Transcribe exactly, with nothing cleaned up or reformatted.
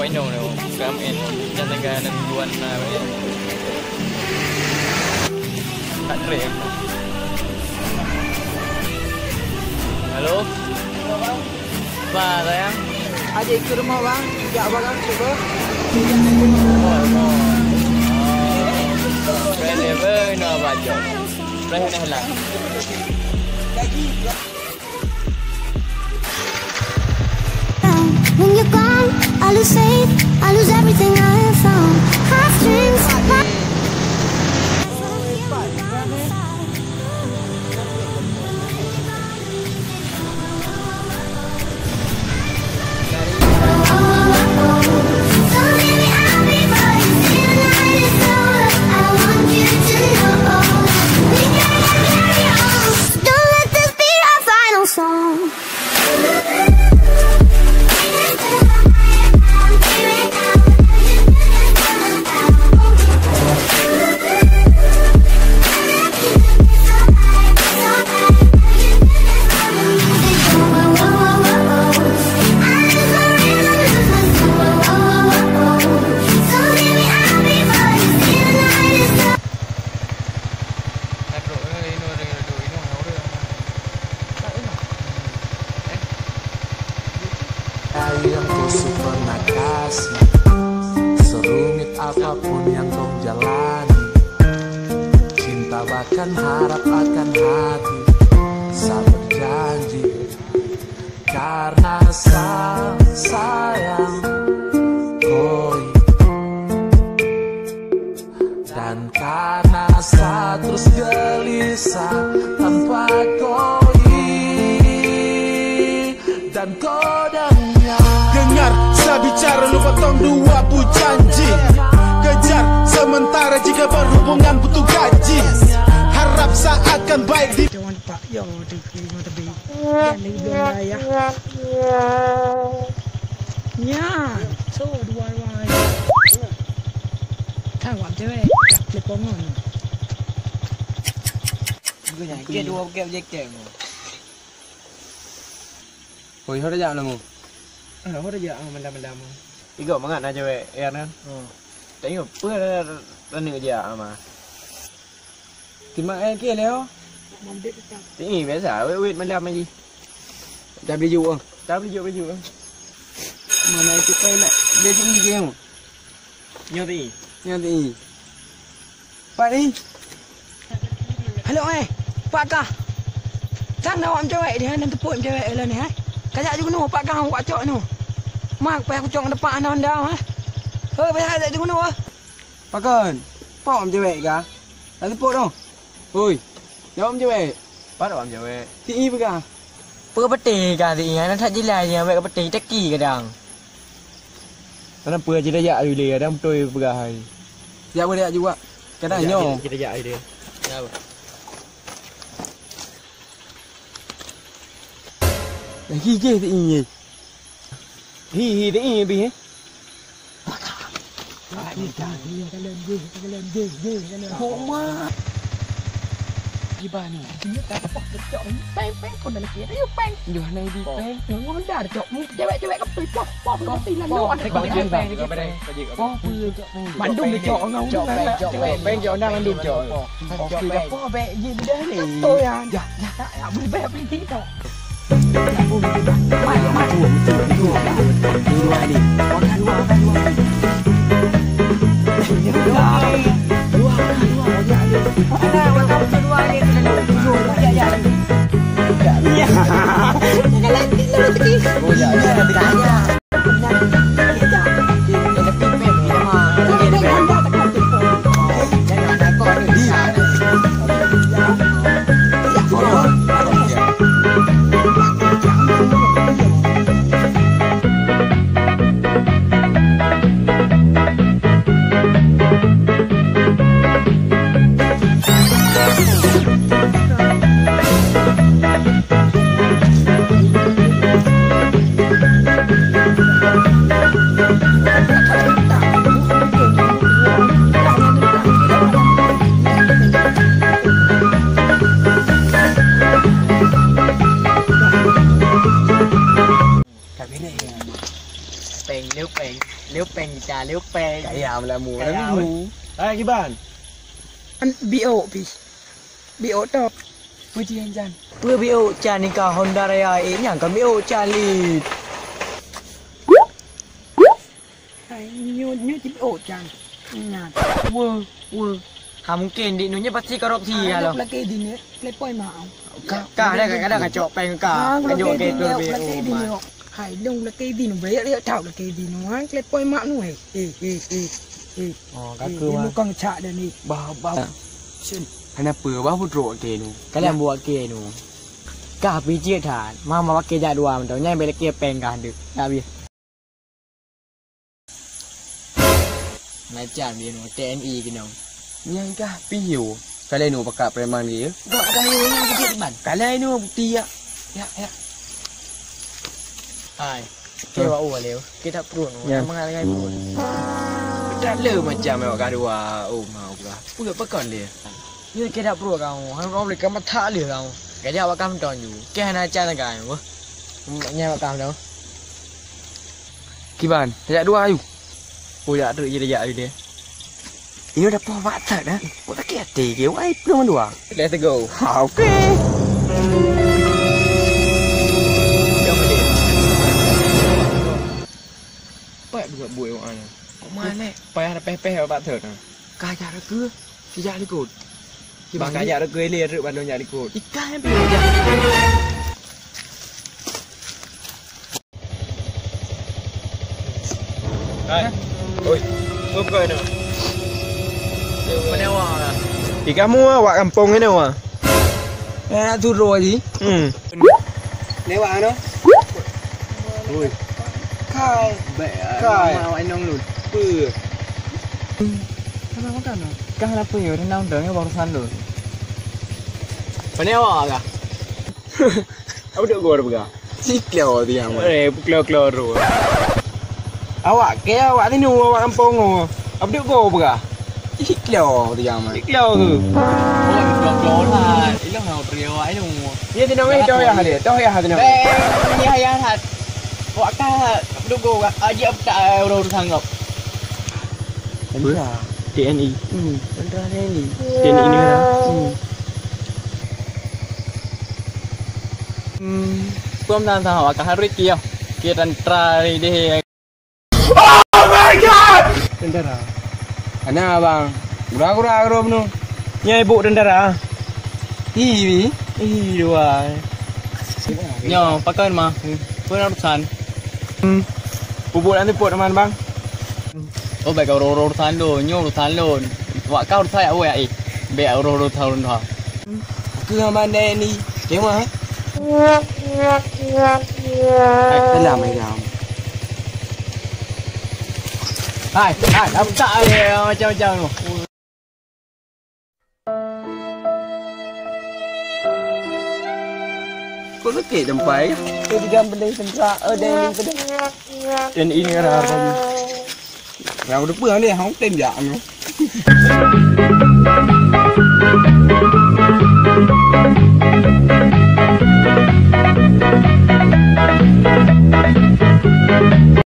Inong ni, kami jangan dengan tuan na. Tak keren. Halo? Apa, sayang? Adik ke rumah, Bang. Jak barang, cuba. Oh, oh. Boleh, boleh, nak baca. Boleh, boleh lah. When you're gone, I lose faith, I lose everything I have found. Heartstrings, my Don't let this be our final song. Sayang, ku super nakasi. Serumit apapun yang kau jalani, cinta bahkan harap akan hati. Sabar janji, karena sa-, sayang koi. Dan karena sa terus gelisah tanpa koi dan kodangnya. Dengar sa bicara, lupa tong dua bu janji. Kejar sementara jika berhubungan butuh gaji. Harap sa akan baik di Jangan pak, ya, di rumah tepi. Nyan lagi belum bayar. Nyan, so dua-dua. Kan wak cewek, kat telepon ngon. Bukan nyan, ke dua pakai jaket tu. Oi, ho dah jak lama? Ah, ho dah jak, ah, malam-malam. Igo mangat na cewek, ya kan? Oh. Tak ingat apa dah, dah, dah, dah, dah, dah, dah, dah, dah, Timak eh, keu lé ho? Mambit tetap. Ti biasa, wet-wet malam lagi. Dah beli juk, ah. Dah beli juk, beli juk, ah. Mana itu kau nak dia tinggi je, ho? Nyoe ti. Nyoe ti. Pak ni. Halo, eh. Pak kah? Tan awak meucewek di han teupeue meucewek lôn ni, eh. Kajak ju keunoe, Pak kah, awak cok nyoe. Mak, payah kucok depan aneuk anda, eh. Hei, payah kajak ju keunoe, eh. Pakon? Pak meucewek kah? Lam seupôt tu. Oi, nyoe meucewek. Pat awak meucewek? Ti peugah. Peue peuteh kah ti, hana that jeulaih nyan, bèk peuteh, teuki kadang. Hana peue, cit jak ilèe, kadang beutôi peugah hai. Jak beudak juga. Kadang nyoe. Cit jak ilèe. Kenapa? Lagi je ti. Hi, hi, ti, bih, eh. Homa. Gimana? Dia tak apa kecok ni. Peng, peng, pun dah lagi. Ayo, peng. Joh, nang di peng. Nang dah cok. Cewek-cewek ke peng. Poh, poh, mesti lah. Poh, peng, peng, peng. Poh, peng, cok. Mandum dia cok. Cok, peng, cok, peng. Peng, cok, dah mandum cok. Poh, peng. Poh, peng, je dah ni. Betul ya. Ya, ya, tak, ya, boleh bayar peng, tak? Peng, dia peng. Lupeng kita, lupeng. Kaya melamu. Kaya. Hai, kiban. An biok pi. Biok tok. Puji enjan. Peue biok can ika Honda Raya, eh, nyang ka biok can lé. Hai, nyoe, nyoe cit biok can. Ingat. Weh, weh. Ha, mungkin di nyoe pasti korupsi ya lo. Lakée di nyoe, telepon mak. Ka, ka ada, ka ada kacok peng ka. Kacok ke tu biok. Hai, dong lakée di nyoe, bayar dia tahu lakée di nyoe. Ha, telepon mak nyoe. Eh, eh, eh, eh. Oh, kaka mah. Bukan cak dah ni. Bah, bah. Sin. Kenapa bah putrok ke nyoe? Kalian buat ke nyoe. Ka pijit that. Mama pakai jak dua mantong. Nyai bela ke peng kah dek. Tak habis. Macam dia nyoe T N I keunoe. Nyan kah piyo? Kalai nyoe pakat preman dia. Gak gaya nyan kejut ban. Kalai nyoe bukti ya. Ya, ya. Hai. Ke wak u leu. Kita pruh nyoe. Ya. Mangat dengan pruh. Tak le macam awak kadua. Oh, mau gah. Pukul pakon dia. Nyoe keu dak pruet kamoe, han kamoe bri keu mata lheueh kamoe. Gajak awak kamoe mantong ju. Keu hana can sagai, wah. Nyan awak kamoe mantong. Kiban, tajak dua ayu. Oh, jak treuk je tajak ayu deh. Ini udah poh batat dah. Kok sakit hati ke? Wai, penuh dua. Let's go. Ha, okey. Pat buka buet awak ni. Kok mana? Payah dah peh-peh awak batat. Kajak reke, kijak likot. Bang, kajak reke ilé rek bandum jak likot. Ikan yang pilih jak. Hai. Oi. Buka ni. Mana awak lah? Di kamu awak kampung ni awak. Eh, nak turun lagi. Hmm. Lewat ano? Oi. Kai. Baik. Kai. Awak inong lu. Apa? Kenapa kan? Kah kenapa ya? Renang dong ya barusan lu. Mana awak kah? Apa duk gor pegang? Siklo dia mah. Eh, klo-klo ru. Awak ke awak tinu awak kampung. Abduk go peugah. Ih, klo tu jaman. Ih, klo ke? Oh, klo-klo lah. Ilong nak beri awak ilong. Ya, tenang, eh, toh ya, dia. Toh ya, tenang. Eh, ya, ya, hat. Awak ka abduk go, aja apa tak, eh, urus-urus anggap. Tentara. T N I. Hmm, tentara T N I. T N I ni lah. Hmm. Hmm, pom tentara awak ka harus kiyah. Kiyah tentara ni deh. Oh my God! Tentara. Ana abang. Gura-gura guru menu. Nya ibu tentara. Ih, ih dua. Nyo, pakai mah. Pun urusan. Hmm. Bubuk nanti pot teman bang. Oh, baik urusan lo, nyo urusan lo. Wak kau urusan ya, eh. Baik urusan lo. Aku ngan bandai ni. Kemah, eh? Hai, salam, hai, salam. Hai, hai, dah buka, eh, macam-macam tu. Kok sakit sampai? Tu tiga beli sentrak, eh, dan yang kedua. Dan ini arah apa ni? Yang udah pulang dia, hong tem jak anu.